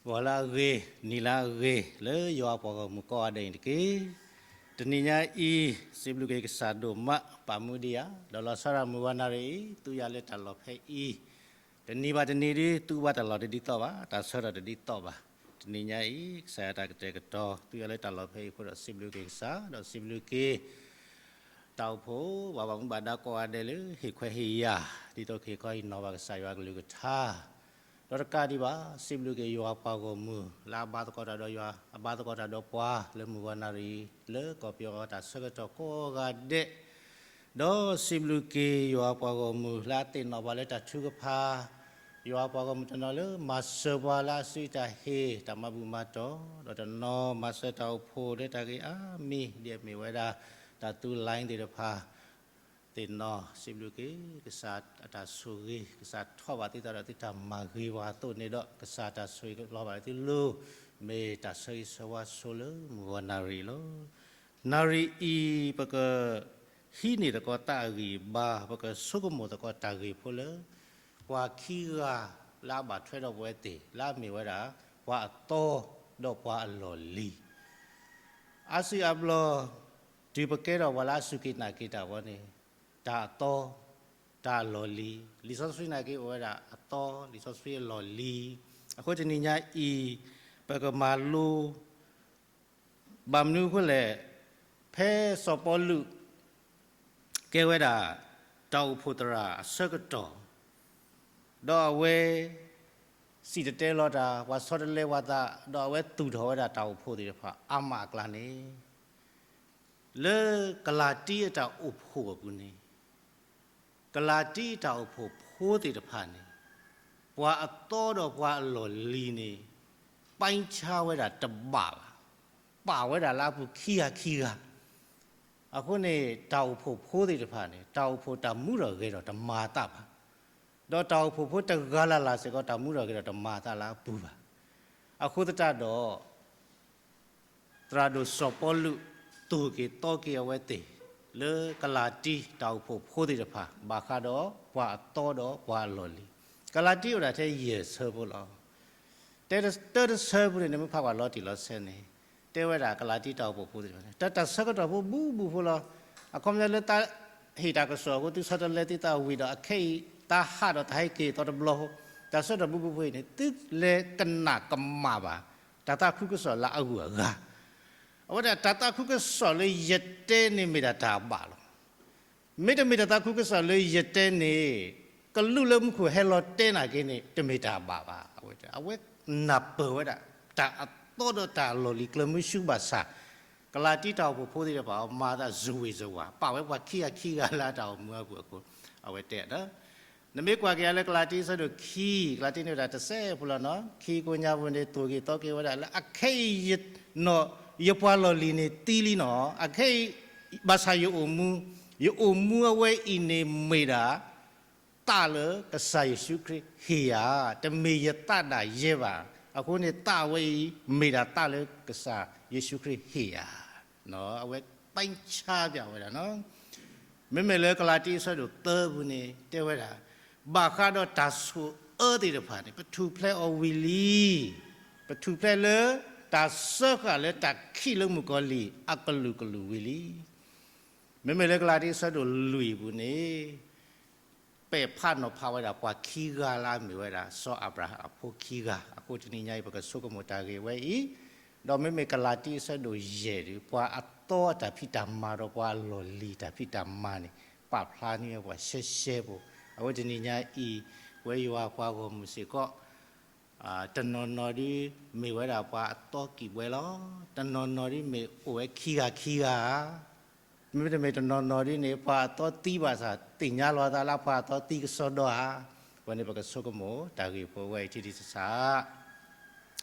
ဂီၤလၢအဂ့ၤ, နံၤလၢအဂ့ၤ, လၢယွၤပှၤဂီၢ်မုၢ်ကိးဂၤဒဲးအံၤတက့ၢ်. တနံၤညါအံၤ စံးဘျုးက့ၤကစၢ်ဒိၣ်မး ပာ်မူဒံးယၤ, ဒီးလီၤဆီဒၣ်မုၢ်ဂီၤနၣ်ရံၣ်အံၤ သူယၤလၢတၢ်လီၢ်ဖဲအံၤ, တနံၤဘၣ်တနံၤဒုး သူဘၣ်တၢ်လီၢ်တဒ်သိးဘၣ်, တၢ်ဆၢထၢၣ်တဒ်သိးဘၣ်. တနံၤညါအံၤ ကစၢ်ယွၤတၢ်ကတဲာ်ကတီၤ သူယၤလၢတၢ်လီၢ်ဖဲအံၤအဃိဒီး စံးဘျုးက့ၤကစၢ်, ဒီးစံးဘျုးက့ၤ တၢ်အိၣ်ဖှိၣ် ပှၤဘၣ်မူဘၣ်ဒါကိးဂၤဒဲးလၢ ဟ့ၣ်ခွဲးဟ့ၣ်ယာ် ဒ်သိးကဟ့ၣ်ခီဟ့ၣ်နီၤဘၣ်ကစၢ်ယွၤကလုၢ်ကထါ, ဒီးတကးဒံးဘၣ် စံးဘျုးက့ၤယွၤပှၤဂီၢ်မုၢ် လၢအဘါသကိးတၢ်ဒီးယွၤ, အဘါသကိးတၢ်ဒီးပှၤ လၢမုၢ်ဂီၤနၣ်ရံၣ် လၢကီၢ်ပယီၤတၢ်ဆၢကတီၢ်ကိးဂၤဒဲး, ဒီးစံးဘျုးက့ၤယွၤပှၤဂီၢ်မုၢ်လၢအသ့ၣ်နီၣ်ပှၤလၢတၢ်ထုကဖၣ်, ယွၤပှၤဂီၢ်မုၢ်တနီၤလၢမၤစၢၤပှၤလၢအစုတၢ်ဟ့ၣ် တၢ်မၤဘူၣ်မၤတီၢ်, ဒီးတနီၤမၤစၢၤတၢ်အိၣ်ဖှိၣ်လၢတၢ်ဂ့ၢ်အါမံၤ ဒ်အမ့ၢ်ဝဲဒၣ် တၢ်သူ line သ့ၣ်တဖၣ်, သ့ၣ်နီၣ် စံးဘျုးက့ၤ ကစၢ်အတၢ်ဆိၣ်ဂ့ၤ, ကစၢ်ထီၣ်ဘၣ်သုသးဒီးသုတၢ်မၤဂ့ၤဝဲအသိးန့ၣ်ဒီး ကစၢ်တၢ်ဆိၣ်ဂ့ၤကလီၤဘၣ်သုလိၤ, မ့ၢ်တၢ်ဆၢဂ့ၤဆၢဝါဆိလၢမုၢ်ဂီၤနၣ်ရံၣ်လီၤ. နၣ်ရံၣ်အံၤ ပက ဟံးန့ၢ်သကိးတၢ်အဂံၢ်အဘါ, ပကဆိကမိၣ်သကိးတၢ်ဂ့ၢ်ဖိလၢ ပှၤခံဂၤလၢအဘၣ်ထွဲဒီးပဝဲသ့ၣ် လၢအမ့ၢ်ဝဲဒၣ် ပှၤအသီဒီးပှၤအလီၢ်လံၤ, အါစုအါဘျီ တုၤပကဲထီၣ်ပှၤလၢအစူၢ်က့ၤနာ်က့ၤတၢ်ဝဲန့ၣ်, တၢ်အသီ, တၢ်အလီၢ်လံၤ, လံာ်စီဆှံနာ်က့ၤအိၣ်ဝဲဒၣ်အသီ, လံာ်စီဆှံအလီၢ်လံၤ, အဃိတနံၤညါအံၤ ပကမၤလိ ဘၣ်မနုၤအဃိလဲၣ်, ဖဲစီၤပီလူး ကဲဝဲဒၣ် တၢ်အိၣ်ဖှိၣ်သရၣ်အဆၢကတီၢ်, ဒီးအဝဲ စံၣ်တဲၤတဲလီၤတၢ်, ပှၤဆီတလဲပှၤသး, ဒီးအဝဲသူၣ်ထီၣ်ဝဲဒၣ်တၢ်အိၣ်ဖှိၣ်သ့ၣ်တဖၣ်အါမးအကျါန့ၣ်, လၢကလၤတံအတၢ်အိၣ်ဖှိၣ်အပူၤန့ၣ်, ကလၤတံအတၢ်အိၣ်ဖှိၣ်ဖိသ့ၣ်တဖၣ်န့ၣ်, ပှၤအသီဒီးပှၤအလီၢ်လံၤန့ၣ် ပိုင်းခြား ဝဲဒၣ်တဘၣ်ဘၣ်, ပာ်ဝဲဒၣ်လၢအပူၤခံဂၤခံဂၤ, အဃိန့ၣ် တၢ်အိၣ်ဖှိၣ်ဖိသ့ၣ်တဖၣ်န့ၣ် တၢ်အိၣ်ဖှိၣ်တၢ်မူထီၣ်ဂဲၤထီၣ်တမၤအသးဘၣ်, ဒီးတၢ်အိၣ်ဖှိၣ်ဖိတဂၤလၢ်လၢ်စ့ၢ်ကီး တၢ်မူထီၣ်ဂဲၤထီၣ်တမၤအသးလၢအပူၤဘၣ်. အဃိသတးဒီး သရၣ်ဒိၣ်စီၤပီလူး သူၣ်က့ၤသီက့ၤအဝဲသ့ၣ် လၢကလၤတံတၢ်အိၣ်ဖှိၣ်ဖိသ့ၣ်တဖၣ် ဘၣ်ဃးဒီးပှၤအသီဒီးပှၤအလီၢ်လံၤ, ကလၤတံအိၣ်ဒၣ်ထဲယဲၢ်ဆၢဖိလီၤ. တၢတဆၢဖိန့ၣ် နမ့ၢ်ဖးပှၤလီၤတံၢ်လီၤဆဲးန့ၣ်, တဲဝဲဒၣ်ကလၤတံတၢ်အိၣ်ဖှိၣ်ဖိသ့ၣ်တဖၣ်န့ၣ် တၢ်ဆၢကတီၢ်ဖိဘူးဘူးဖိလီၤ. အခီပညီလၢတၢ်ဟ့ၣ်တၢ်ကစီၣ်အဃိ သုဆီတလဲသုသးဝံၤဒီး အခဲအံၤ တၢ်ဟးဒီးတၢ်ဟဲက့ၤသီတဘျီဖိ, တၢ်ဆၢကတီၢ်ဘူးဘူးဖိအံၤန့ၣ် သုလဲၤကနၣ်ကမၣ်ဘၣ် တၢ်သးခုကစီၣ်လၢအဂုၤအဂၤ, အဝဲဒၣ်တၢ်သးခုကစီၣ်လၢယတဲန့ၣ်မ့ၢ်ဒၣ်တၢ်ဘၣ်လီၤ. မ့တမ့ၢ်တၢ်သးခုကစီၣ်လၢယတဲန့ၣ် ကလူးလၢမူခိၣ်ဟဲလီၤတဲနာ်က့န့ၣ် တမ့ၢ်တၢ်ဘၣ်ဘၣ်. အဝဲနၢ်ပၢၢ်ဝဲဒၣ် တၢ်အသီဒီးတၢ်အလီၢ်လံၤကျၢၤမုဆူဘၣ်ဆၣ်, ကလၤတံတၢ်အိၣ်ဖှိၣ်ဖိသ့ၣ်တဖၣ်အီၤ မၤသးစဝ့ၤစဝၤ ပာ်ဝဲပှၤခံဂၤခံဂၤလၢအတၢ်အိၣ်မူအပူၤအဃိ, အဝဲတဲဒီး နမ့ၢ်ကွၢ်က့ၤလၢကလၤတံအဆၢဒိၣ်ခံ, ကလၤတံန့ၣ်ဝဲဒၣ်တစဲးဖိလီၤနီၤ, ခံကိးညါပူၤန့ၣ် သူၣ်က့ၤသီက့ၤဝဲဒၣ်လၢအခဲအံၤ ယနီၢ် ယပှၤလီၢ်လံၤန့ၣ်သံလံနီၤ, အခဲအံၤ ဘၣ်ဆၣ်ယအိၣ်မူ, ယအိၣ်မူအဝဲအံၤန့ၣ်မ့ၢ်ဒၣ် သးလၢကစၢ်ယ့ၣ်ၡူးခရံာ်ဟ့ၣ်ယၤ, တမ့ၢ်ယသးဒၣ်ယဲဘၣ်. အဃိန့ၣ်သးဝဲအံၤ မ့ၢ်ဒၣ်သးလၢကစၢ်ယ့ၣ်ၡူးခရံာ်ဟ့ၣ်ယၤ, အဝဲပိုင်းခြား ပြဝဲဒၣ်နီၤ. မ့မ့ၢ်လၢကလၤတံအဆၢဒိၣ်သၢပူၤန့ၣ် တဲဝဲဒၣ် ဘၣ်ဃးဒီးတၢ်ဆိၣ်အၢသ့ၣ်တဖၣ်န့ၣ် ပထူၣ်ဖျဲးအီၤဝံၤလံ. ပထူၣ်ဖျဲးလၢ တၢ်စၢဃာ်လၢတၢ်ခံးလၢမုၣ်ကီၤလံၢ်အကလုာ်ကလုာ်ဝံၤလံ. မ့မ့ၢ်လၢကလၤတံအဆၢဒိၣ်လွံၢ်အပူၤန့ၣ် ပဲာ်ဖးနီၤဖးဝဲဒၣ်ပှၤခံဂၤလၢအမ့ၢ်ဝဲဒၣ် စီၤအၤဘြၤဟၣ်အဖိခံဂၤ, အဃိတနံၤညါအံၤ ပကဆိကမိၣ်တၢ်ဂ့ၢ်ဝဲအံၤ, ဒီးမ့မ့ၢ်ကလၤတံအဆၢဒိၣ်ယဲၢ်ဒီး ပှၤအသီအတၢ်ဖံးတၢ်မၤဒီးပှၤအလီၢ်လံၤတၢ်ဖံးတၢ်မၤန့ၣ် ပာ်ဖျါန့ၢ်ဝဲပှၤရှဲရှဲဖိ, အဝဲတနံၤညါအံၤ ပဝဲယွၤပှၤဂီၢ်မုၢ်စ့ၢ်ကီး တနီၤနီၤဒ်မ့ၢ်ဝဲဒၣ်ပှၤအသီကံၢ်ပှဲၤလီၤ. တနီၤနီၤဒ်မ့ၢ်အိၣ်ဝဲခံဂၤခံဂၤဧါ, မ့တမ့ၢ်တနီၤနီၤဒ်န့ၣ် ပှၤအသီသံဘၣ်ဆၣ် သ့ၣ်ညါလီၤသးလၢပှၤအသီသံကစီဒီဧါ. အဝဲန့ၣ်ပကဆိကမိၣ်တၢ်ဂ့ၢ်ဖိဝဲအံၤထံထံဆးဆး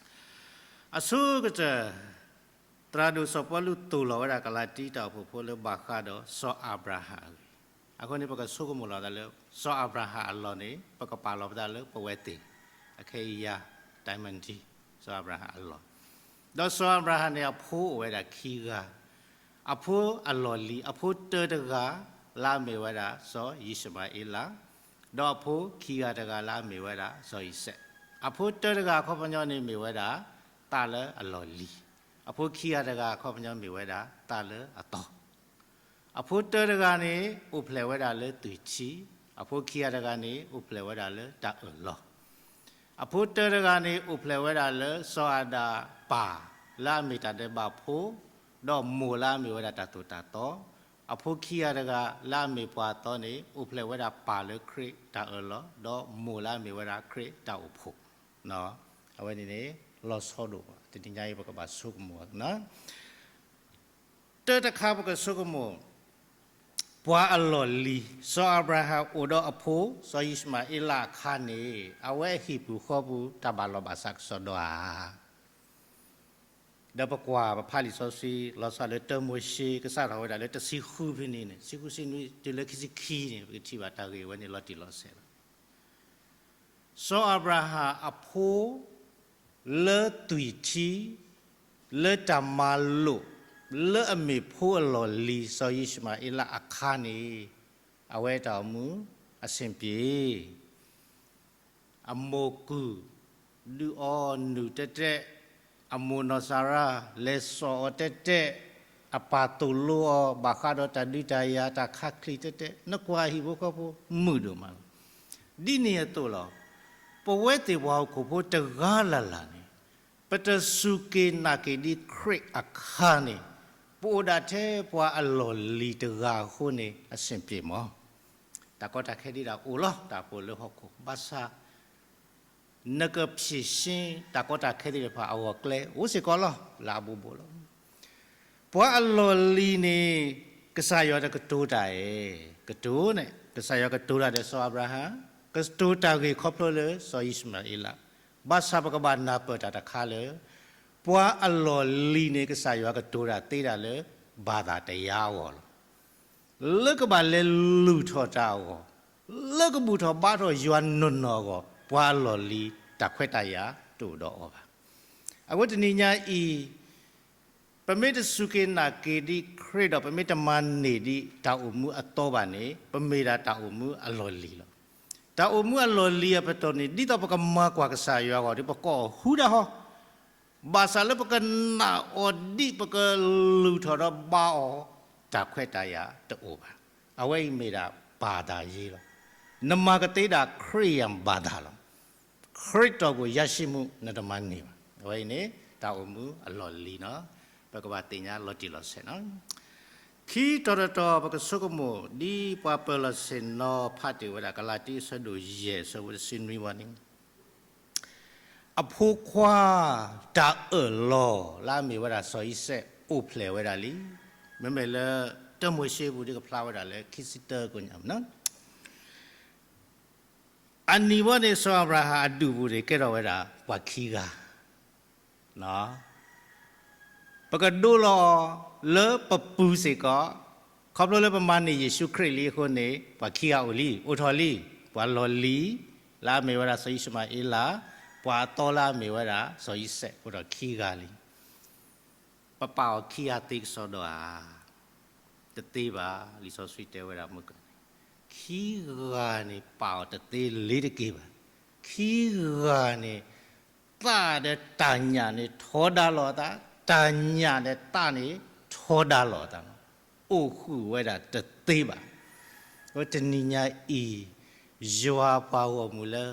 အဆိကတၢၢ် သရၣ်ဒိၣ်စီၤပီလူးသိၣ်လီၤဝဲဒၣ်ကလၤတံတၢ်အိၣ်ဖှိၣ်ဖိလၢဘၣ်ဃးဒီးစီၤအၤဘြၤဟၣ်အဂ့ၢ်, အဃိန့ၣ် ပကဆိကမိၣ်လီၤသးလၢ စီၤအၤဘြၤဟၣ်အလီၢ်န့ၣ် ပကပာ်လီၤပသးလၢပဝဲသ့ၣ် အခဲအံၤယၤ တၢ်မၤတံၢ် စီၤအၤဘြၤဟၣ်အလီၢ်, ဒီးစီၤအၤဘြၤဟၣ်န့ၣ်အဖိအိၣ်ဝဲဒၣ်ခံဂၤ, အဖိအလီၢ်လံၤ အဖိတၢတဂၤ လၢအမ့ၢ်ဝဲဒၣ်စီၤယံၡမၤအ့လး, ဒီးအဖိခံဂၤတဂၤလၢအမ့ၢ်ဝဲဒၣ်စီၤအံၤစဲး. အဖိတၢတဂၤအခီပညီန့ၣ်မ့ၢ်ဝဲဒၣ် သးလၢအလီၢ်လံၤ, အဖိခံဂၤတဂၤအခီပညီမ့ၢ်ဝဲဒၣ် သးလၢအသီ အဖိတၢတဂၤန့ၣ် အိၣ်ဖျဲၣ်ဝဲဒၣ်လၢသွံၣ်ထံ, အဖိခံဂၤတဂၤန့ၣ် အိၣ်ဖျဲၣ်ဝဲဒၣ်လၢတၢ်အၢၣ်လီၤ. အဖိတၢတဂၤန့ၣ် အိၣ်ဖျဲၣ်ဝဲဒၣ်လၢစီၤအၤဒၣ်ပၢ် လၢအမ့ၢ်တၢ်ဒဲးဘးဖိ, ဒီးမိၢ်လၢအမ့ၢ်ဝဲဒၣ်တၢ်သိၣ်တၢ်သီ, အဖိခံဂၤတဂၤလၢအမ့ၢ်ပှၤအသီန့ၣ် အိၣ်ဖျဲၣ်ဝဲဒၣ်ပၢ်လၢခရံာ်တၢ်အၢၣ်လီၤ, ဒီးမိၢ်လၢအမ့ၢ်ဝဲဒၣ်ခရံာ်တၢ်အိၣ်ဖှိၣ်. အဝဲန့ၣ်န့ၣ် လီၤဆီဒိၣ်မး, တနံၤညါအံၤပကဘၣ်ဆိကမိၣ် တၢတခါပကဆိကမိၣ်, ပှၤအလီၢ်လံၤ, စီၤအၤဘြၤဟၣ်အိၣ်ဒီးအဖိ စီၤယံၡမၤအ့လးအခါန့ၣ် အဝဲအဟံၣ်ပူၤဃီပူၤ တၢ်ဘၣ်လီၢ်ဘၣ်စးကစီဒီဧါ. ဒီးပကွၢ်ပဖးလံာ်စီဆှံ လီၤဆီလၢတၢမိၤၡ့ ကစးထီၣ်ဝဲဒၣ်လၢတဆံဃုဖဲန့ၣ်န့ၣ် ဆံဃုဆံနွံတုၤလၢခံဆံခံန့ၣ် ပကထံၣ်ဘၣ်တၢ်ဂ့ၢ်ဝဲန့ၣ်လီၤတံၢ်လီၤဆဲးလီၤ. စီၤအၤဘြၤဟၣ်အဖိ လၢသွံၣ်ထံ လၢတၢ်မၤလိာ် လၢအမ့ၢ်ဖိအလီၢ်လံၤ စီၤယံၡမၤအ့လးအခါန့ၣ် အဝဲတၢ်အိၣ်မူအဆင်ပြေ အမိၢ်ကုၢ် ဒုးအီနုၢ်တဲတဲ, အမိၢ်နီၢ်စၤရါ လဲၤစိာ်အီၤတဲတဲ, အပၢ်သိၣ်လိအီၤ ဘၣ်ဃးဒီးတၢ်ဒုးတၢ်ယၤ တၢ်ခါချံတဲတဲ, နကွၢ်ဟံၣ်ဖိဃီဖိ မုာ်ဒိၣ်မးလီၤ. ဒ်န့ၣ်အသိးလီၤ. ပဝဲသ့ၣ်ပှၤဟီၣ်ခိၣ်ဖိတဂၤလၢ်လၢ်န့ၣ် ပတစူၢ်က့ၤနာ်က့ၤဒ်ခရံာ်အခါန့ၣ် ပအိၣ်ဒၣ်ထဲပှၤအလီၢ်လံၤတဂၤအဃိန့ၣ် အဆင်ပြေမး. တၢ်ကီတၢ်ခဲဒ်ဒၣ်အိၣ်လီၤ တၢ်ပီၣ်လၢဟီၣ်ခိၣ် ဘၣ်ဆၣ် နကဖြေရှင်း တၢ်ကီတၢ်ခဲသ့ၣ်တဖၣ်အဂီၢ်ကျဲ အိၣ်စ့ၢ်ကီးလီၤ လၢအဘူးဘူးလီၤ. ပှၤအလီၢ်လံၤန့ၣ် ကစၢ်ယွၤတကတိၤတၢ်အံၤ, ကတိၤန့ၣ် ကစၢ်ယွၤကတိၤတၢ်ဒီးစီၤအၤဘြၤဟၣ်, ကတိၤတၢ်ဂ့ၢ်ခီဖျိလၢစီၤယံၡမၤအ့လး, ဘၣ်ဆၣ်ပကဘၣ်နၢ်ပၢၢ်တၢ်တခါလၢ ပှၤအလီၢ်လံၤန့ၣ် ကစၢ်ယွၤကတိၤတၢ်သ့ဒၣ်လၢ ဘၣ်သၣ်တယါအဂီၢ်လီၤ. လၢကဘၣ်လဲၤလုၢ်ထီၣ်တၢ်အဂီၢ်, လၢကဘူၣ်ထီၣ်ဘါထီၣ်ယွၤနီၢ်နီၢ်အဂီၢ်, ပှၤအလီၢ်လံၤတၢ်ခွဲးတၢ်ယာ်တအိၣ်ဒီးအီၤဘၣ်. အဃိတနံၤညါအံၤ ပမ့ၢ်တစူၢ်က့ၤနာ်က့ၤဒ်ခရံာ်ဒီး ပမ့ၢ်တမၤန့ၢ်ဒ်တၢ်အိၣ်မူအသီဘၣ်န့ၣ် ပမ့ၢ်ဒၣ်တၢ်အိၣ်မူအလီၢ်လံၤလီၤ. တၢ်အိၣ်မူအလီၢ်လံၤအပတီၢ်န့ၣ် ဒ်သိးပကမၤကွၢ်ကစၢ်ယွၤအဂီၢ်ဒီး ပကိးအီၤဟူဒၣ်ဟီ ဘၣ်ဆၣ်လၢပကနာ်အီၤဒ်ပကလုၢ်ထီၣ်ဒီးဘါအီၤ တၢ်ခွဲးတၢ်ယာ်တအိၣ်ဘၣ်. အဝဲအံၤမ့ၢ်ဒၣ်ဘၣ်သၣ်ယ့လီၤ. နမၤကသ့ဒၣ်ခရံာ်ယံၤဘၣ်သၣ်လီၤ. ခရံာ်တီၢ်ပူၤယါၡံမူ နတမၤန့ၢ်ဘၣ်. အဝဲအံၤန့ၣ် တၢ်အိၣ်မူအလီၢ်လံၤနီၤ ပကဘၣ်သ့ၣ်ညါလီၤတံၢ်လီၤဆဲးနီၤ. ခံတီၤတတီၤ ပကဆိကမိၣ် ဒ်ပှၤပၢၤလီၢ်ဆ့ၣ်နီၤဖးတ့ၢ်ဝဲဒၣ် ကလၤတံအဆၢဒိၣ်ယဲၢ် အဆၢဖိတဆံနွံဝဲန့ၣ် အဖိခွါ တၢ်အၢၣ်လီၤလၢအမ့ၢ်ဝဲဒၣ်စီၤအံၤစဲး အိၣ်ဖျဲၣ်ဝဲဒၣ်လံ. မ့မ့ၢ်လၢ တၢမိၤၡ့ပူၤ ဒ်ကဖျါဝဲဒၣ်လၢခံဆံတၢကညးနီၤ အနံၤဝဲန့ၣ် စီၤအၤဘြၤဟၣ်အဒူၣ်ပူၤန့ၣ် ကဲထီၣ်ဝဲဒၣ်ပှၤခံဂၤ ပကဒိလီၤအီၤလၢပပူၤစ့ၢ်ကီး, ခီဖျိလၢပမၤန့ၢ်ယ့ၣ်ၡူးခရံာ်လံအဃိန့ၣ် ပှၤခံဂၤအိၣ်လံ, အိၣ်ထီၣ်လံ, ပှၤလီၢ်လံၤ လၢအမ့ၢ်ဝဲဒၣ်စီၤအံၣ်ၡမၤအ့လး, ပှၤအသီလၢအမ့ၢ်ဝဲဒၣ်စီၤအံၣ်စဲး အိၣ်ထီၣ်ခံဂၤလံ. ပပာ်အီၤခံဂၤသ့ကစီဒီဧါ. တသ့ဘၣ်. လံာ်စီဆှံတဲဝဲဒၣ်မုၢ်ကၢန့ၣ် ခံဂၤန့ၣ် ပာ်အီၤတသ့လ့ၤတက့ၤဘၣ်. ခံဂၤန့ၣ် သးဒီးတၢ်ညၣ်န့ၣ်ထီဒါလိာ်အသး, တၢ်ညၣ်ဒီးသးန့ၣ်ထီဒါလိာ်အသး, အိၣ်ဃုာ်ဝဲဒၣ်တသ့ဘၣ်. အဃိတနံၤညါအံၤ ယွၤပှၤဂီၢ်မုၢ်လၢ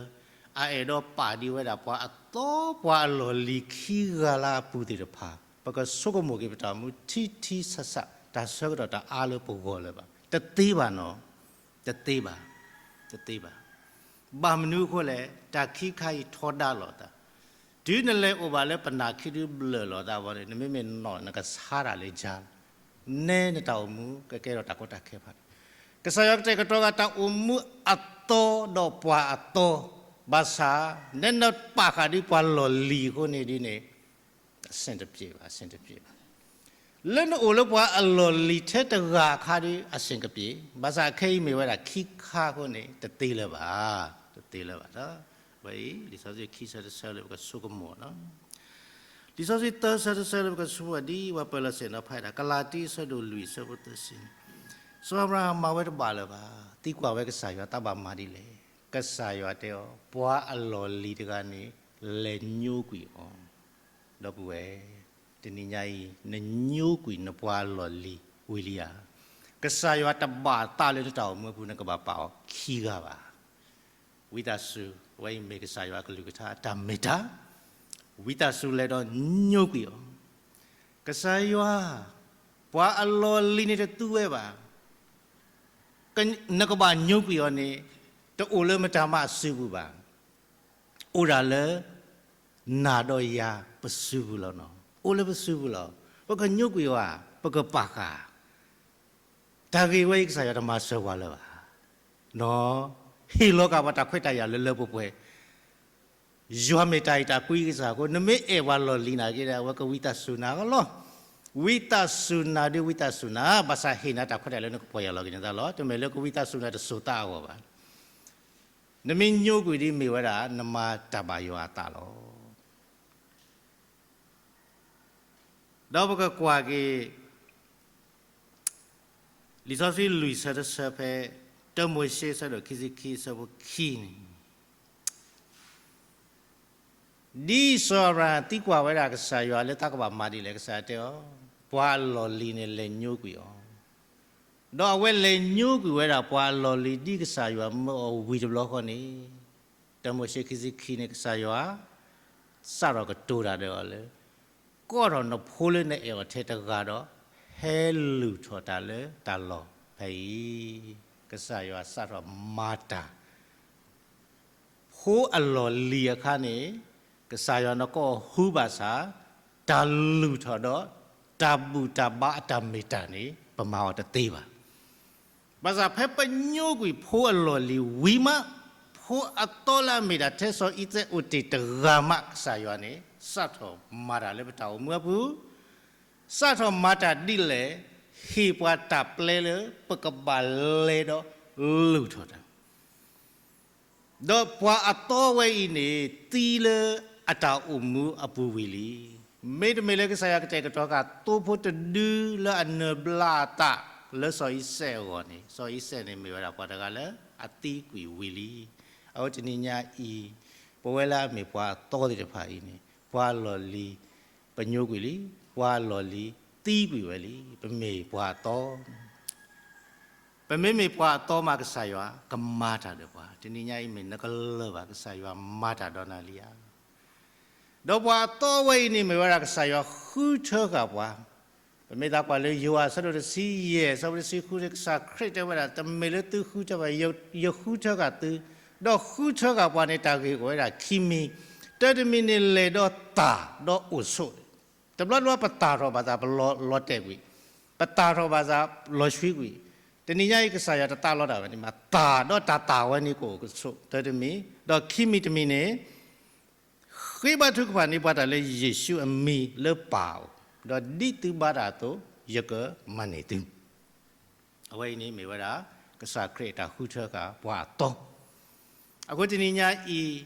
အအဲၣ်ဒိးပာ်ဒံးဝဲဒၣ်ပှၤအသီ ပှၤအလီၢ်လံၤခံဂၤလၢအပူၤသ့ၣ်တဖၣ် ပကဆိကမိၣ်က့ၤပတၢ်အိၣ်မူထံထံဆးဆး, တၢ်ဆၢကတီၢ်တအါလၢပဂီၢ်လၢၤဘၣ်. တသ့ဘၣ်နီၤ, တသ့ဘၣ်, တသ့ဘၣ်. ဘၣ်မနုၤအဃိလဲၣ်, တၢ်ခံခါအံၤထီဒါလိာ်သး, တုၤနလဲၤအိၣ်ဘၣ်လၢပနၢ်ခံဒုဘျၢၣ်လိာ်သးဘၣ်န့ၣ် နမ့မ့ၢ်နီၢ် နကဆါတၢ်လၢယါ နဲနတၢ်အိၣ်မူ ကကဲထီၣ်တၢ်ကီတၢ်ခဲဖးဒိၣ်. ကစၢ်ယွၤကတဲာ်ကတီၤဂၤတၢ်အိၣ်မူအသီဒီးပှၤအသီ, ဘၣ်ဆၣ် နဲနပာ်ဃာ်ဒ်ပှၤလီၢ်လံၤအဃိန့ၣ်ဒ်န့ၣ် အဆင်တပြေဘၣ်, အဆင်တပြေဘၣ်. လၢနအိၣ်လၢပှၤအလီၢ်လံၤထဲတဂၤအခါဒ်အဆင်ကပြေ, ဘၣ်ဆၣ်ခဲအံၤမ့ၢ်ဝဲဒၣ်ခံခါအဃိန့ၣ် တသ့လၢၤဘၣ်, တသ့လၢၤဘၣ်ဒီး ဝဲအံၤ လံာ်စီဆှံခံဆၢတဆၢလၢပကဆိကမိၣ်နီၤ. လံာ်စီဆှံသၢဆၢတဆၢလၢပကဆိကမိၣ် ဒ်ပှၤပၢၤလီၢ်ဆ့ၣ်နီၤဖးဒၣ် ကလၤတံအဆၢဒိၣ်လွံၢ်အဆၢဖိသၢဆံန့ၣ်, စီၤအၤဘြၤဟၣ်မၤဝဲတဘၣ်လၢၤဘၣ်, သံကွၢ်ဝဲကစၢ်ယွၤ တၢ်ဘၣ်မၤဒ်လဲၣ်. ကစၢ်ယွၤတဲအီၤ ပှၤအလီၢ်လံၤတဂၤန့ၣ် လဲၤညိကွံာ်အီၤ. ဒီပုၢ်ဝဲၢ်, တနံၤညါအံၤ နညိကွံာ်နပှၤအလီၢ်လံၤဝံၤလံဧါ. ကစၢ်ယွၤတဘၣ်အသးလၢနတၢ်အိၣ်မူအပူၤ နကဘၣ်ပာ်အီၤခံဂၤဘၣ်. ဝံသးစူၤ, အဝဲအံၤမ့ၢ်ကစၢ်ယွၤအကလုၢ်ကထါအတၢ်မ့ၢ်တၢ်, ဝံသးစူၤလဲၤဒီးညိကွံာ်အီၤ. ကစၢ်ယွၤ, ပှၤအလီၢ်လံၤန့ၣ်တသူဝဲဘၣ်. နကဘၣ်ညိကွံာ်အီၤန့ၣ် တအိၣ်လၢမတၤမးအစုပူၤဘၣ်. အိၣ်ဒၣ်လၢ နၤဒီးယၤပစုပူၤလီၤနီၤ. အိၣ်လၢပစုပူၤလီၤ. ပကညိကွံာ်အီၤဧါ, ပကပာ်ဃာ်. တၢ်ဂ့ၢ်ဝဲအံၤ ကစၢ်ယွၤတမၤစၢၤပှၤလၢၤဘၣ်. နီၤ, ဟ့ၣ်လီၤက့ၤပှၤတၢ်ခွဲးတၢ်ယာ်လၢလၢပှဲၤပှဲၤ. ယွၤမ့ၢ်တၢ်အဲၣ်တၢ်ကွံကစၢ်အဃိ နမ့ၢ်အဲၣ်ပှၤလီၢ်လံၤနာ်က့ဒီး အဝဲကဝံသးစူၤနၤလီၤ. ဝံသးစူၤနၤဒုးဝံသးစူၤနၤ, ဘၣ်ဆၣ်ဟ့ၣ်နၤတၢ်ခွဲးတၢ်ယာ်လၢနကပီၢ်ယၢ်လီၤက့ၤနသးလီၤ. တမ့ၢ်လၢကဝံသးစူၤနၤတစိၤသးအဂီၢ်ဘၣ်. နမ့ၢ်ညိကွံာ်ဒ်မ့ၢ်ဝဲဒၣ် နမၤတၢ်ဘၣ်ယွၤအသးလီၤ. ဒီးပကကွၢ်က့ၤ လံာ်စီဆှံလွံၢ်ဆၢတဆၢဖဲ တၢမိၤၡ့အဆၢဒိၣ်ခံဆံခံအဆၢဖိခံန့ၣ်, ဒ်စီၤအၤဘြၤဟၣ်သံကွၢ်ဝဲဒၣ်ကစၢ်ယွၤလၢသးကဘၣ်မၤဒ်လဲၣ် ကစၢ်ယွၤတဲအီၤ, ပှၤအလီၢ်လံၤန့ၣ်လဲၤညိကွံာ်အီၤ, ဒီးအဝဲလဲၤညိကွံာ်ဝဲဒၣ်ပှၤအလီၢ်လံၤဒ်ကစၢ်ယွၤမၢအီၤဝံၤတဘျီဃီန့ၣ်, တၢမိၤၡ့ခံဆံခံန့ၣ် ကစၢ်ယွၤ စးထီၣ်ကတိၤတၢ်ဒီးအီၤလၢ ကိးထီၣ်နဖိလၢနအဲၣ်အီၤထဲတဂၤဒီး ဟဲလုၢ်ထီၣ်တၢ်လၢတၢ်လီၢ်ဖဲအံၤ, ကစၢ်ယွၤစးထီၣ်မၤတၢ် ဖိအလီၢ်လံၤအခါန့ၣ်, ကစၢ်ယွၤနကိးအီၤဃုဘၣ်ဆၣ်, တၢ်လုၢ်ထီၣ်ဒီး တၢ်ဘူၣ်တၢ်ဘါအတၢ်မ့ၢ်တၢ်န့ၣ် ပမၤအီၤတသ့ဘၣ်. ဘၣ်ဆၣ်ဖဲပညိကွံာ်ဖိအလီၢ်လံၤဝံၤမး, ဖိအသီလၢအမ့ၢ်ဒၣ်ထဲစီၤအံၤစဲးအိၣ်တ့ၢ်တဂၤမး ကစၢ်ယွၤန့ၣ် စးထီၣ်မၤတၢ်လၢပတၢ်အိၣ်မူအပူၤ, စးထီၣ်မၤတၢ်ဒ်လဲၣ်, ဟ့ၣ်ပှၤတၢ်ပျဲလၢပကဘၣ်လဲၤဒီးလုၢ်ထီၣ်တၢ် ဒီးပှၤအသီဝဲအံၤန့ၣ် သံလၢအတၢ်အိၣ်မူအပူၤဝံၤလံ. မ့တမ့ၢ်လၢကစၢ်ယွၤကတဲာ်ကတီၤဃာ်သိဖိတဒုလၢအနၢၤဘျါအသးလၢစီၤအံၤစဲးအဂီၢ်န့ၣ်, စီၤအံၤစဲးန့ၣ်မ့ၢ်ဝဲဒၣ်ပှၤတဂၤလၢအသံကွံာ်ဝံၤလံ. အဝဲတနံၤညါအံၤ, ပဝဲလၢအမ့ၢ်ပှၤအသီသ့ၣ်တဖၣ်အံၤန့ၣ်, ပှၤအလီၢ်လံၤ ပညိကွံာ်လံ, ပှၤအလီၢ်လံၤသံကွံာ်ဝဲလံ, ပမ့ၢ်ပှၤအသီ ပမ့မ့ၢ်ပှၤအသီမး ကစၢ်ယွၤကမၤတၢ်ဒီးပှၤ, တနံၤညါအံၤမ့ၢ်နကလၢၤဘၣ် ကစၢ်ယွၤမၤတၢ်ဒီးနၤလံဧါ. ဒီးပှၤအသီဝဲအံၤန့ၣ်မ့ၢ်ဝဲဒၣ်ကစၢ်ယွၤဃုထၢဃာ်ပှၤ, ပမ့ၢ်သးကွၢ်လၢယိၤဟၣ်အဆၢဒိၣ်တဆံယဲၢ် အဆၢဖိတဆံဃုန့ၣ် ကစၢ်ခရံာ်တဲဝဲဒၣ် တမ့ၢ်လၢသုဃုထၢဘၣ်, ယ, ယဃုထၢဃာ်သု, ဒီးဃုထၢဃာ်ပှၤန့ၣ် တၢ်ဂ့ၢ်အိၣ်ဝဲဒၣ်ခံမံၤ, တၢတမံၤန့ၣ်လဲၤဒီးသၣ်ဒီးအိၣ်ဆိး တဘျီတဘျီပသၣ်ထီၣ်ဘၣ်သးပလီၤ, လီၤတဲာ်ကွံာ်, ပသၣ်ထီၣ်ဘၣ်သးလီၤဆှံကွံာ်, တနံၤညါအံၤကစၢ်ယွၤတသးလီတၢ်ဝဲန့ၣ်မး, သၣ်ဒီးတၢ်သၣ်ဝဲန့ၣ်ကအိၣ်ဆိး တၢတမံၤ, ဒီးခံမံၤတမံၤန့ၣ် ဃ့ဘါထုကဖၣ်န့ၢ်ပှၤတၢ်လၢယ့ၣ်ၡူးအမံၤလၢပၢ်အအိၣ်, ဒီးဒ်သုဘါတၢ်အသိး ယကမၤန့ၢ်သု. အဝဲအံၤန့ၣ်မ့ၢ်ဝဲဒၣ် ကစၢ်ခရံာ်အတၢ်ဃုထၢဃာ်ပှၤအသီ, အဃိတနံၤညါအံၤ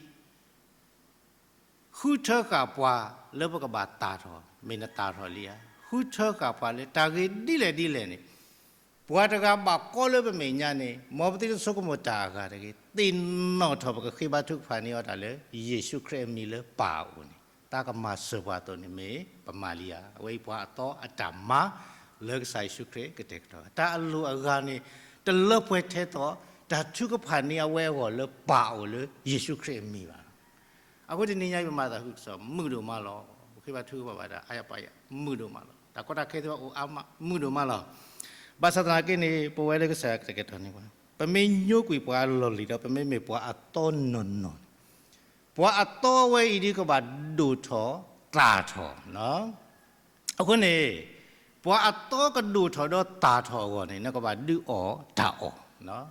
ဃုထၢဃာ်ပှၤလၢပကဘၣ်သၣ်ထီၣ်, မ့ၢ်နသၣ်ထီၣ်လံဧါ. ဃုထၢဃာ်ပှၤလၢတၢ်ဂ့ၢ်ဒ်လဲၣ်ဒ်လဲၣ်န့ၣ်, ပှၤတဂၤဘၣ်ကီလၢပမဲာ်ညါန့ၣ် မ်ပသုတဆိကမိၣ်တၢ်အဂၤတဂ့ၤ, သ့ၣ်နီၣ်ထီၣ်ပကဃ့ဘါထုကဖၣ်န့ၢ်အီၤတၢ်လၢ ယ့ၣ်ၡူးခရံာ်အမံၤလၢပၢ်အအိၣ်န့ၣ်, တၢ်ကမၤစၢၤပှၤအသိးန့ၣ်မ့ၢ်ပမၤလံဧါ. အဝဲအံၤပှၤအသီအတၢ်မၤ လၢကစၢ်ယ့ၣ်ၡူးခရံာ်ကတဲာ်ကတီၤ, တၢ်အလိၣ်အဂၤန့ၣ် တလၢပှဲၤထဲသိး တၢ်ထုကဖၣ်န့ၢ်အဝဲအဂီၢ်လၢပၢ်အအိၣ်လၢယ့ၣ်ၡူးခရံာ်အမံၤဘၣ်. အဃိတနံၤညါအံၤပမၤသးခုကစီၣ် မုာ်ဒိၣ်မးလီၤ. ပဃ့ဘါထုကဖၣ်ဘၣ်တၢ်အါယၤပာ်ယၤ မုာ်ဒိၣ်မးလီၤ. တၢ်ကီတၢ်ခဲသ့ၣ်တဖၣ်အိၣ်အါမး မုာ်ဒိၣ်မးလီၤ. ဘၣ်ဆၣ်သနာ်က့န့ၣ် ပဝဲလၢကစၢ်ယွၤကတဲာ်ကတီၤန့ၢ်ပှၤ, ပမ့ၢ်ညိကွံာ်ပှၤအလီၢ်လံၤဒီး ပမ့မ့ၢ်ပှၤအသီနီၢ်နီၢ်န့ၣ်, ပှၤအသီဝဲအံၤဒ်ကဘၣ်ဒိၣ်ထီၣ်သၣ်ထီၣ် အဃိန့ၣ် ပှၤအသီကဒိၣ်ထီၣ်ဒီးသၣ်ထီၣ်အဂီၢ်န့ၣ် နကဘၣ်ဒုးအီၣ်တၢ်အီၣ်.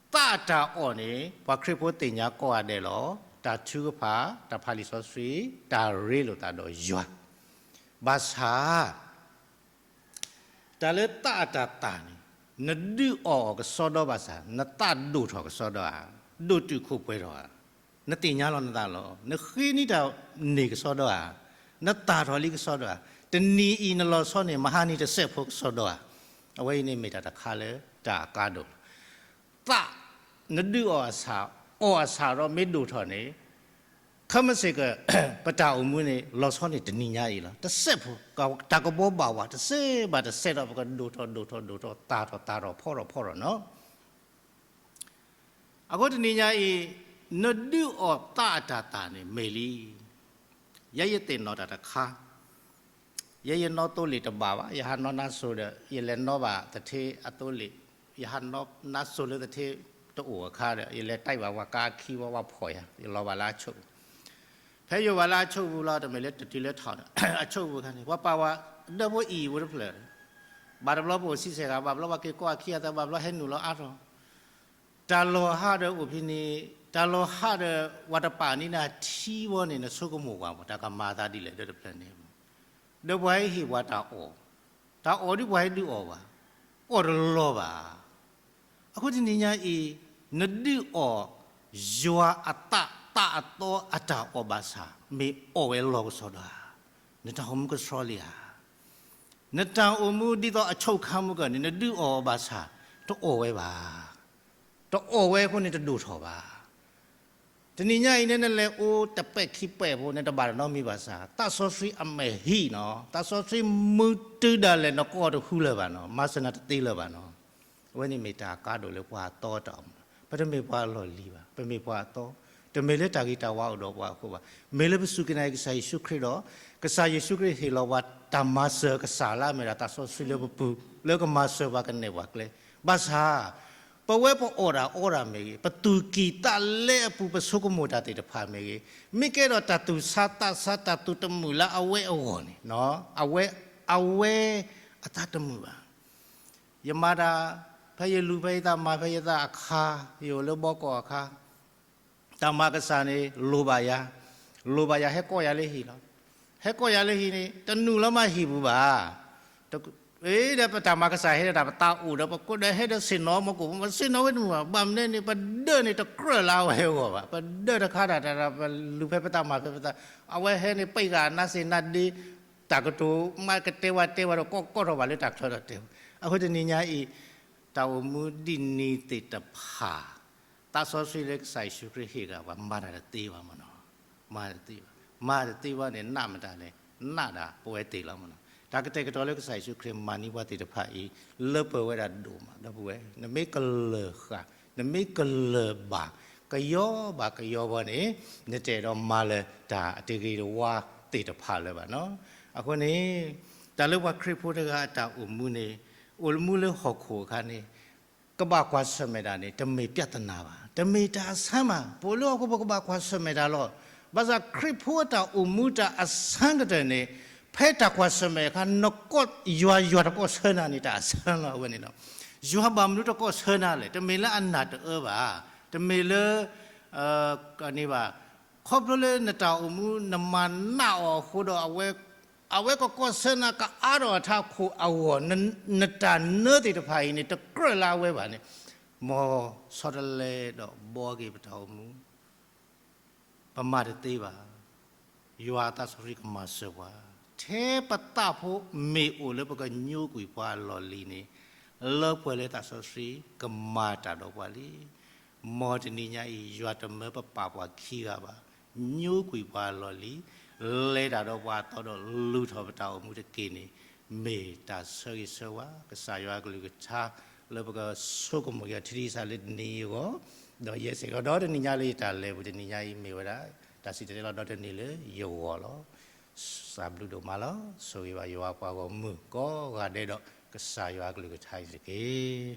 သးတၢ်အီၣ်န့ၣ် ပှၤခရံာ်ဖိသ့ၣ်ညါကိးဂၤဒဲးလီၤ. တၢ်ထုကဖၣ်, တၢ်ဖးလံာ်စီဆှံ, တၢ်ရ့လိာ်သးဒီးယွၤ. ဘၣ်ဆၣ် တၢ်လၢသးအတၢ်သၣ်န့ၣ် နဒုးအီၣ်အီၤကစီဒီဘၣ်ဆၣ် နသးဒိၣ်ထီၣ်ကစီဒီဧါ, ဒိၣ်တုာ်ခိၣ်ပှဲၤထီၣ်ဧါ, နသ့ၣ်ညါလီၤနသးလီၤ. နဃ့န့ၢ်တၢ်န့ၢ်ကစီဒီဧါ, နသၣ်ထီၣ်လံကစီဒီဧါ, တနံၤအံၤနလီၤဆီန့ၣ် မဟါနံၤတစဲးဖိကစီဒီဧါ. အဝဲအံၤန့ၣ်မ့ၢ်တၢ်တခါလၢတၢ်အကါဒိၣ်လီၤ. သး နဒုးအီၣ်အဆၣ်, အီၣ်အဆၣ်ဒီးမ့ၢ်ဒိၣ်ထီၣ်န့ၣ် ခီမ့ၢ်စ့ၢ်ကီး ပတၢ်အိၣ်မူန့ၣ် လီၤဆီန့ၣ်တနံၤညါအံၤလီၤ. တစဲးဖိ တၢ်ကဘီဘၣ်ဝဲ တစဲးဘၣ်တစဲးဒီး ပကဒိၣ်ထီၣ်ဒိၣ်ထီၣ်ဒိၣ်ထီၣ် တၢ်ထီၣ်တၢ်ထီၣ် ဖီထီၣ်ဖီထီၣ်နီၤ. အဃိတနံၤညါအံၤ နဒုးအီၣ်သးအတၢ်သၣ်န့ၣ် မ့ၢ်လံ. ယဲယသ့ၣ်နီၣ်တၢ်တခါ, ယဲယနီၣ်သိလ့ၣ်တဘၣ်ဘၣ်, ယဟးနီၣ်နါစိၤဒီး ယလဲၤနီၣ်ဘၣ်သထ့အသိလ့ၣ်, ယဟးနီၣ်နါစိၤလၢသထ့တအိၣ်အခါဒီး ယလဲၤတဲဘၣ်ဝဲကါခံဝဲ ဝဲဖီၣ်ယၤ ယလီၤဘၣ်လၢအဆိကမိၣ် ဖဲယအိၣ်ဘၣ်လၢအဆိကမိၣ်လီၤ တမ့ၢ်လၢတတုၤလၢထီၣ်န့ၣ် အဆိကမိၣ်အခါန့ၣ် ပှၤပာ်ဝဲ ဒီဖိအံၤအိၣ်တဖျၢၣ်, ဘၣ်တဘျီပအိၣ်ဆံဆဲးဂၤ, ဘၣ်ဘျီပှၤက့ၤကိးအခံအသး, ဘၣ်ဘျီဟဲနုာ်လီၤအါထီၣ်, တၢ်လီၤဟးဒီးအိၣ်ဖဲန့ၣ်, တၢ်လီၤဟးဒီး ပှၤတပာ်န့ၢ်နၤထံဝဲန့ၣ် နဆိကမိၣ်ကွၢ်မး တၢ်ကမၤသးဒ်လဲၣ် ဒီတဖျၢၣ်န့ၣ်, ဒီးပှၤဟဲဟ့ၣ်ပှၤတၢ်အီၣ်, တၢ်အီၣ်ဒ်ပှၤဟဲဒုးအီၣ်ဘၣ်, အီၣ်တလီၤဘၣ်. အဃိတနံၤညါအံၤ နဒုးအီၣ် ယွၤအသးသးအသီအတၢ်အီၣ်ဘၣ်ဆၣ် မ့ၢ်အီၣ်ဝဲလီၤကစီဒီဧါ, နတၢ်အိၣ်မူကဆှီလံဧါ. နတၢ်အိၣ်မူဒ်သိးအဆိခါမုၢ်ကၢၢ်န့ၣ် နဒုးအီၣ်အီၤဘၣ်ဆၣ် တအီၣ်ဝဲဘၣ်, တအီၣ်ဝဲအဃိန့ၣ်တဒိၣ်ထီၣ်ဘၣ်. တနံၤညါအံၤန့ၣ် နလဲၤအိၣ်တပဲာ်ခံပဲာ်ဖိ နတဘၣ်တၢ်နီတမံၤဘၣ်ဆၣ် သးစီဆှံအမဲာ်ဟံၣ်နီၤ, သးစီဆှံမုၢ်တုၤဒၣ်လဲာ် နကိးတဃူလၢၤဘၣ်နီၤ, မၤစၢၤနၤတသ့လၢၤဘၣ်နီၤ. အဝဲန့ၣ်မ့ၢ်တၢ်ကါဒိၣ်လၢပှၤအသီတၢ်အိၣ်မူ, ပတမ့ၢ်ပှၤအလီၢ်လံၤဘၣ်, ပမ့ၢ်ပှၤအသီ, တမ့ၢ်လၢတၢ်ဂ့ၤတၢ်ဝါအိၣ်ဒီးပှၤအဃိဘၣ်. မ့ၢ်လၢပစူၢ်က့ၤနာ်က့ၤကစၢ်ယ့ၣ်ၡူးခရံာ်ဒီး ကစၢ်ယ့ၣ်ၡူးခရံာ်ဟ့ၣ်လီၤပှၤတၢ်မၤစၢၤကစၢ်လၢအမ့ၢ်ဒၣ်သးစီဆှံလၢပပူၤ လၢကမၤစၢၤပှၤကနဲၣ်ပှၤကျဲ, ဘၣ်ဆၣ် ပဝဲပအီၣ်တၢ်အီတၢ်မ့ၢ်ဂ့ၤ, ပသူၣ်ကံၢ်သးလဲအပူၤ ပဆိကမိၣ်တၢ်သ့ၣ်တဖၣ်မ့ၢ်ဂ့ၤ, မ့ၢ်ကဲဒီးတၢ်သူၣ်ဆါသးဆါ တၢ်သူၣ်တမုာ်လၢအဝဲအဂီၢ်န့ၣ်, အဝဲ, အဝဲအသးတမုာ်ဘၣ်. ယမၤတၢ်ဖဲယလူၤဖဲယသး မၤဖဲယသးအခါ, ယအိၣ်လၢဘီကီၢ်အခါ, တၢ်မၤကစၢ်န့ၣ် လိၣ်ဘၣ်ယၤ, လိၣ်ဘၣ်ယၤ ဟဲကိးယၤလၢဟံၣ်လီၤ. ဟဲကိးယၤလၢဟံၣ်န့ၣ် တနုာ်လီၤမးဟံၣ်ပူၤဘၣ်. ဒီးပတၢ်မၤကစၢ်ဟဲဒီးတၢ်ပသးအိၣ်ဒီး ပကိးဒီးဟဲဒီးဆ့ၣ်နီၤမကိၣ်, ပဆ့ၣ်နီၤဝဲတမုာ်ဘၣ်. ဘၣ်မနုၤန့ၣ် ပဒၢးန့ၣ်တကြၢးလၢအဝဲအဂီၢ်ဘၣ်. ပဒၢးတခါတၢ်တၢ် ပလူၤဖဲပသး မၤဖဲပသး, အဝဲဟဲန့ၣ် ပံးဂၤနါစ့နါဒ့, တၢ်ကတိၤမး ကတဲဝဲတဲဝဲဒီး ကိးကိးထီၣ်ဘၣ်လၢတၢ်ချၢဒီးတဲဝဲ. အဃိတနံၤညါအံၤ တၢ်အိၣ်မူဒ်န့ၣ်သ့ၣ်တဖၣ် သးစီဆှံလၢကစၢ်ယ့ၣ်ၡူးခရံာ်ဟ့ၣ်ဂၤပှၤ မၤတၢ်တသ့ဘၣ်မနီၤ. မၤတသ့ဘၣ်. မၤတသ့ဘၣ်န့ၣ် နးမတၤလဲၣ်, နးဒၣ်ပဝဲသ့ၣ်လီၤမနီၤ. တၢ်ကတဲာ်ကတီၤလၢကစၢ်ယ့ၣ်ၡူးခရံာ်မၤန့ၢ်ပှၤသ့ၣ်တဖၣ်အံၤ လၢပှဲၤဝဲဒၣ်ဒိၣ်မး ဒီပုၢ်ဝဲၢ်, နမ့ၢ်ကလၢာ်ဃာ်, နမ့ၢ်ကလၢာ်ဘၣ်, ကယီဘၣ်ကယီဘၣ်န့ၣ် နတအဲၣ်ဒိးမၤလၢၤတၢ်အတဂ့ၤတဝါသ့ၣ်တဖၣ်လၢၤဘၣ်နီၤ. အဃိန့ၣ် တၢ်လၢပှၤခရံာ်ဖိတဂၤအတၢ်အိၣ်မူန့ၣ် အိၣ်မူလၢဟီၣ်ခိၣ်အခါန့ၣ် ကဘၣ်ကွၢ်ဆၢၣ်မဲာ်တၢ်န့ၣ် တမ့ၢ်ပြဿနာဘၣ်, တမ့ၢ်တၢ်အဆၢမး, ပအိၣ်လၢဟီၣ်ခိၣ် ပကဘၣ်ကွၢ်ဆၢၣ်မဲာ်တၢ်လီၤ. ဘၣ်ဆၣ်ခရံာ်ဖိအတၢ်အိၣ်မူတၢ်အဆၢကတၢၢ်န့ၣ် ဖဲတၢ်ကွၢ်ဆၢၣ်မဲာ်အခါ နကိးယွၤ ယွၤတကိးဆၢနၤန့ၣ် တၢ်အဆၢလီၤ အဝဲန့ၣ်လီၤ. ယွၤဘၣ်မနုၤတကိးဆၢနၤလဲၣ်, တမ့ၢ်လၢအနၢ်တအၢဘၣ်, တမ့ၢ်လၢ ကန့ၣ်ဘၣ်, ခီဖျိလၢနတၢ်အိၣ်မူ နမၤနးအီၤအဃိဒီး အဝဲ အဝဲကကိးဆၢနၤကအါထီၣ်အထးခိၣ်အဂီၢ်, နတၢ်နၢသ့ၣ်တဖၣ်အံၤန့ၣ် တကြၢးလၢအဝဲဘၣ်န့ၣ်, မ်ဆီတလဲဒီးဘှီက့ၤပတၢ်အိၣ်မူ, ပမၤတသ့ဘၣ်. ယွၤအသးစီဆှံကမၤစၢၤပှၤ, ထဲပသးဖိမ့ၢ်အိၣ်လၢပကညိကွံာ်ပှၤအလီၢ်လံၤန့ၣ်, လၢပှဲၤလၢသးစီဆှံ ကမၤတၢ်ဒီးပှၤလံ. မ်တနံၤညါအံၤ ယွၤတမၢပပာ်ပှၤခံဂၤဘၣ်, ညိကွံာ်ပှၤအလီၢ်လံၤ, လဲၤတၢ်ဒီးပှၤအသီဒီး လုၢ်ထီၣ်ပတၢ်အိၣ်မူတက့ၢ်န့ၣ် မ့ၢ်တၢ်ဆၢဂ့ၤဆၢဝါ ကစၢ်ယွၤအကလုၢ်ကထါ လၢပကဆိကမိၣ်က့ၤအီၤထံထံဆးဆးလၢတနံၤအံၤအဂီၢ်, ဒီးယဲစ့ၢ်ကီးဒီးတနံၤညါလၢယတၢ်လဲၤပူၤတနံၤညါအံၤမ့ၢ်ဝဲဒၣ် တၢ်စံၣ်တဲၤတဲလီၤဒီးတနံၤလၢယဂီၢ်လီၤ. စၢ်ဘျုးဒိၣ်မးလီၤ. ဆိၣ်ဂ့ၤဘၣ်ယွၤပှၤဂီၢ်မုၢ်ကိးဂၤဒဲးဒီး ကစၢ်ယွၤအကလုၢ်ကထါအံၤတက့ၢ်.